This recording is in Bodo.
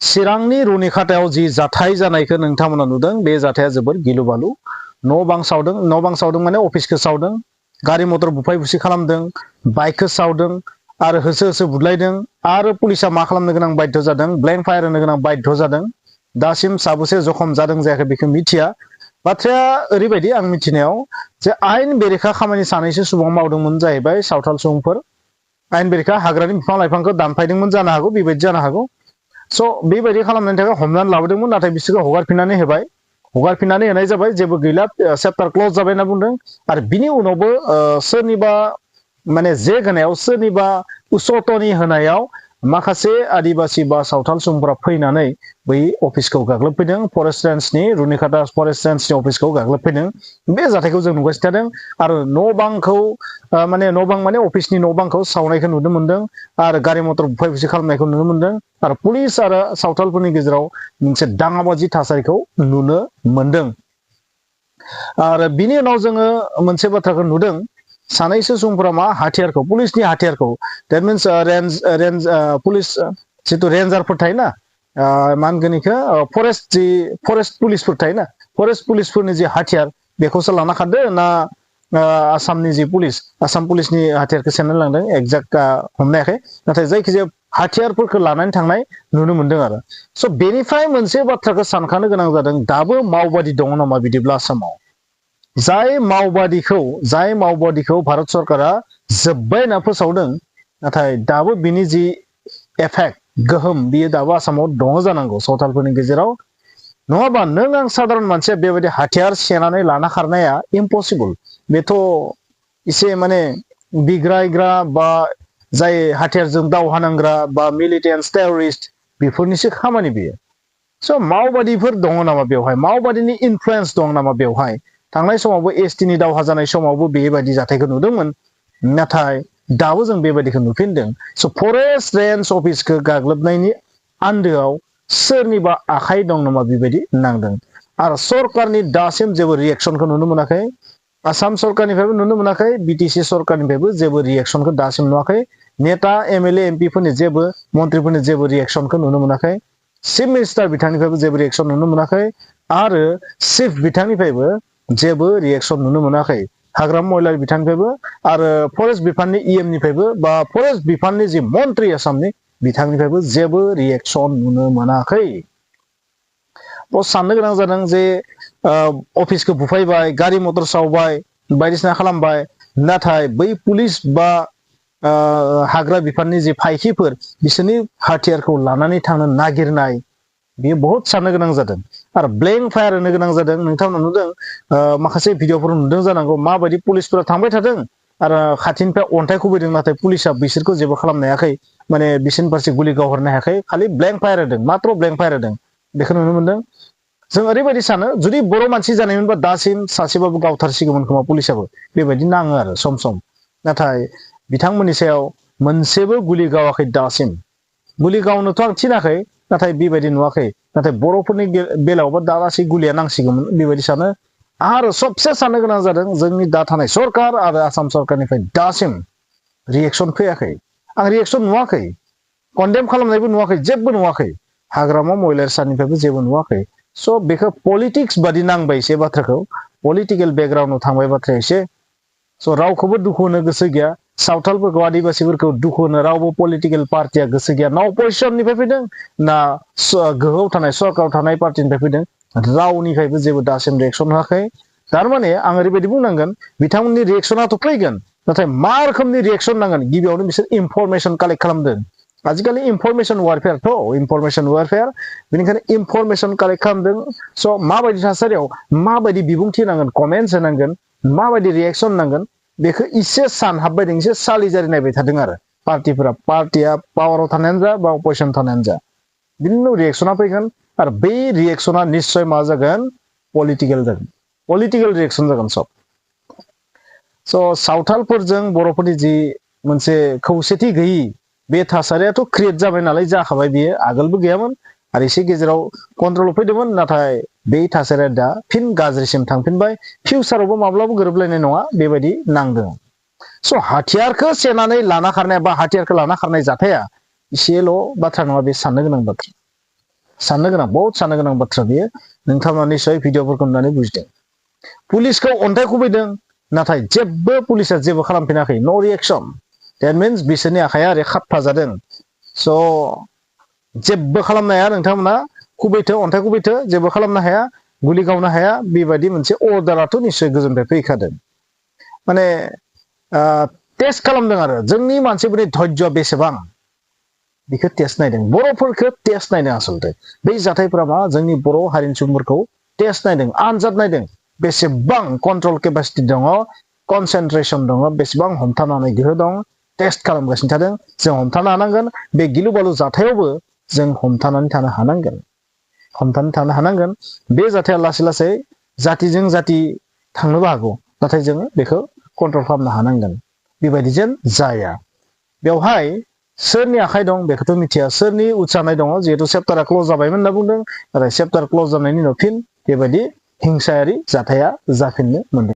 चिरांनि रुनिखातायाव जि जाथाय जानायखौ नोंथांमोना नुदों बे जाथाया जोबोर गिलु बालु न' बां सावदों माने अफिसखौ सावदों गारि मटर बुफाय बुसि खालामदों बाइकखौ सावदों आरो होसो होसो बुदलायदों आरो पुलिसा मा खालामनो गोनां बाध्य जादों ब्लेंक फायार होनो गोनां बाध्य जादों दासिम साबेसे जखम जादों जायाखै बेखौ मिथिया बाथ्राया ओरैबायदि आं मिथिनायाव जे आयेन बेरेखा खामानि सानैसो सुबुं मावदोंमोन जाहैबाय सावथाल सुबुंफोर आयेन बेरेखा हाग्रानि बिफां लाइफांखौ दानफायदोंमोन जानो हागौ बेबायदि जानो हागौ स' बेबायदि खालामनायनि थाखाय हमनानै लाबोदोंमोन नाथाय बिसोरखौ हगारफिननानै होबाय हगारफिननानै होनाय जाबाय जेबो गैला चेप्टार क्लोज जाबाय होनना बुंदों आरो बिनि उनावबो सोरनिबा माने जे होनायाव सोरनिबा उसतनि होनायाव माखासे आदिबासि बा सावथाल सुबुंफोरा फैनानै बै अफिसखौ गाग्लोबफैदों फरेस्ट रेन्जनि रुनिखाता फरेस्ट रेन्जनि अफिसखौ गाग्लोबफैदों बे जाथायखौ जों नुगासिनो थादों आरो न' बांखौ माने न' बां माने अफिसनि न' बांखौ सावनायखौ नुनो मोनदों आरो गारि मटर बुफाय बुसि खालामनायखौ नुनो मोनदों आरो पुलिस आरो सावथालफोरनि गेजेराव मोनसे दाङाबाजि थासारिखौ नुनो मोनदों आरो बिनि उनाव जोङो मोनसे बाथ्राखौ नुदों सानैसो सुबुंफोरा मा हाथियारखौ पुलिसनि हाथियारखौ देट मिन्स रेन्ज पुलिस जिथु रेन्जारफोर थायोना मा होनगोन बेखौ फरेस्ट पुलिसफोर थायोना फरेस्ट पुलिसफोरनि जि हाथियार बेखौसो लाना खारदो ना आसामनि जि पुलिस आसाम पुलिसनि हाथियारखौ सेनानै लांदों एक्जेक्ट हमनो हायाखै नाथाय जायखिजाया हाथियारफोरखौ लानानै थांनाय नुनो मोनदों आरो स' बेनिफ्राय मोनसे बाथ्राखौ सानखानो गोनां जादों दाबो मावबादि दङ नामा बिदिब्ला आसामाव जाय मावबादिखौ भारत सरकारा जोब्बाय होनना फोसावदों नाथाय दाबो बिनि जि एफेक्ट गोहोम बियो दाबो आसामाव दङ जानांगौ सावथालफोरनि गेजेराव नङाबा नों आं साधारन मानसिया बेबायदि हाथियार सेनानै लाना खारनाया इम्पसिबल बेथ' एसे माने बिग्रायग्रा बा जाय हाथियारजों दावहा नांग्रा बा मिलिटेन्स टेररिस्ट बेफोरनिसो खामानि बेयो स' मावबादिफोर दङ नामा बेवहाय मावबादिनि इनफ्लुयेन्स दं नामा बेवहाय थांनाय समावबो एसटिनि दावहा जानाय समावबो बेबायदि जाथायखौ नुदोंमोन नाथाय दाबो जों बेबायदिखौ नुफिनदों स' फरेस्ट रेन्ज अफिसखौ गाग्लोबनायनि आन्दोआव सोरनिबा आखाइ दं नामा बेबायदि नांदों आरो सरकारनि दासिम जेबो रिएक्सनखौ नुनो मोनाखै आसाम सरकारनिफ्रायबो नुनो मोनाखै बिटिसि सरकारनिफ्रायबो जेबो रिएक्सनखौ दासिम नुवाखै नेता एमएलए एमपिफोरनि जेबो मन्त्रिफोरनि जेबो रिएक्सनखौ नुनो मोनाखै चिफ मिनिस्टार बिथांनिफ्रायबो जेबो रिएक्सन नुनो मोनाखै आरो चिफ बिथांनिफ्रायबो जेबो रिएक्सन नुनो मोनाखै हाग्रामा महिलारि बिथांनिफ्रायबो आरो फरेस्ट बिफाननि इएमनिफ्रायबो बा फरेस्ट बिफाननि जि मन्त्रि आसामनि बिथांनिफ्रायबो जेबो रिएक्सन नुनो मोनाखै साननो गोनां जादों जे अफिसखौ बुफायबाय गारि मटर सावबाय बायदिसिना खालामबाय नाथाय बै पुलिस बा हाग्रा बिफाननि जे फायखिफोर बिसोरनि हाथियारखौ लानानै थांनो नागिरनाय बेयो बहुत साननो गोनां जादों आरो ब्लेंक फायार होनो गोनां जादों नोंथांमोना नुदों माखासे भिडिअफोर नुदों जानांगौ माबायदि पुलिसफोरा थांबाय थादों आरो खाथिनिफ्राय अन्थाइ खुबैदों नाथाय पुलिसा बिसोरखौ जेबो खालामनो हायाखै माने बिसोरनि फारसे गुलि गावहरनो हायाखै खालि ब्लेंक फायार होदों मात्र ब्लेंक फायार होदों बेखौ नुनो मोनदों जों ओरैबायदि सानो जुदि बर' मानसि जानायमोनबा दासिम सासेबाबो गावथारसिगौमोन खोमा पुलिसाबो बेबायदि नाङो आरो सम सम नाथाय बिथांमोननि सायाव मोनसेबो गुलि गावाखै दासिम गुलि गावनोथ' आं थिनाखै नाथाय बेबायदि नुवाखै नाथाय बर'फोरनि बेलायावबा दा लासै गुलिया नांसिगौमोन बेबायदि सानो आरो सबसे साननो गोनां जादों जोंनि दा थानाय सरकार आरो आसाम सरकारनिफ्राय दासिम रिएक्सन फैयाखै आं रिएक्सन नुवाखै कन्डेम खालामनायबो नुवाखै जेबो नुवाखै हाग्रामा महिलारि सारनिफ्रायबो जेबो नुवाखै स' बेखौ पलिटिक्स बादि नांबाय एसे बाथ्राखौ पलिटिकेल बेकग्राउन्डआव थांबाय बाथ्राया एसे स' रावखौबो दुखु होनो गोसो गैया सावथालफोरखौ आदिबासिफोरखौ दुखु होनो रावबो पलिटिकेल पार्टिया गोसो गैया ना अपजिसननिफ्राय फैदों ना गोहोआव थानाय सरकाराव थानाय पार्टिनिफ्राय फैदों रावनिफ्रायबो जेबो दासिम रिएक्सन होआखै थारमाने आं ओरैबायदि बुंनांगोन बिथांमोननि रिएक्सनाथ' फैगोन नाथाय मा रोखोमनि रिएक्सन नांगोन गिबियावनो बिसोर इनफरमेसन कालेक्ट खालामदों आजिखालि इनफरमेसन वारफेयारथ' इनफरमेसन वारफेयार बेनिखायनो इनफरमेसन कालेक्ट खालामदों स' माबायदि थासारियाव माबायदि बिबुंथि नांगोन कमेन्टस होनांगोन माबायदि रिएक्सन नांगोन बेखौ इसे सानहाबबायदों एसे सालिजारि नायबाय थादों आरो पार्टिया पावाराव थानायानो जा बा अपजिसन थानायानो जा बिनि उनाव रिएक्सना फैगोन आरो बै रिएक्सना निस्सय मा जागोन पलिटिकेल जागोन पलिटिकेल रिएक्सन जागोन सब स' सावथालफोरजों बर'फोरनि जि मोनसे खौसेथि गैयि बे थासारियाथ' क्रियेट जाबाय नालाय जाखाबाय बेयो आगोलबो गैयामोन आरो एसे गेजेराव कन्ट्रलाव फैदोंमोन नाथाय बे थासारिया दा फिन गाज्रिसिम थांफिनबाय फिउचारावबो माब्लाबा गोरोबलायनाय नङा बेबायदि नांदों स' हाथियारखौ सेनानै लाना खारनाय बा हाथियारखौ लाना खारनाय जाथाया इसेल' बाथ्रा नङा बे साननो गोनां बाथ्रा साननो गोनां बहुत साननो गोनां बाथ्रा बियो नोंथाङा निश्चय भिडिअफोरखौ नुनानै बुजिदों पुलिसखौ अन्थाइ खुबैदों नाथाय जेबो पुलिसा जेबो खालामफिनाखै नो रिएक्शन दैट मीन्स बिसोरनि आखाया ओरै खाबथाजादों स' जेबो खालामनो हाया नोंथांमोना खुबैथो अन्थाइ खुबैथो जेबो खालामनो हाया गुलि गावनो हाया बेबायदि मोनसे अर्डाराथ' निश्चय गोजौनिफ्राय फैखादों माने टेस्ट खालामदों आरो जोंनि मानसिफोरनि धैर्य्य बेसेबां बेखौ टेस्ट नायदों बर'फोरखौ टेस्ट नायदों आसलते बै जाथायफोरा मा जोंनि बर' हारिनि सुबुंफोरखौ टेस्ट नायदों आनजाद नायदों बेसेबां कन्ट्रल केपासिटि दङ कनसेन्ट्रेसन दङ बेसेबां हमथानानै गोहो दं टेस्ट खालामगासिनो थादों जों हमथानो हानांगोन बे गिलु बालु जाथायावबो जों हमथानानै थानो हानांगोन बे जाथाया लासै लासै जातिजों जाति थांनोबो हागौ नाथाय जोङो बेखौ कन्ट्रल खालामनो हानांगोन बेबायदि जेन जाया बेवहाय सोरनि आखाइ दं बेखौथ' मिथिया सोरनि उत्साहनाय दङ जिहेतु चेप्टारा क्ल'ज जाबायमोन होनना बुंदों नाथाय चेप्टार क्ल'ज जानायनि उनाव फिन बेबायदि हिंसायारि जाथाया जाफिननो मोनदों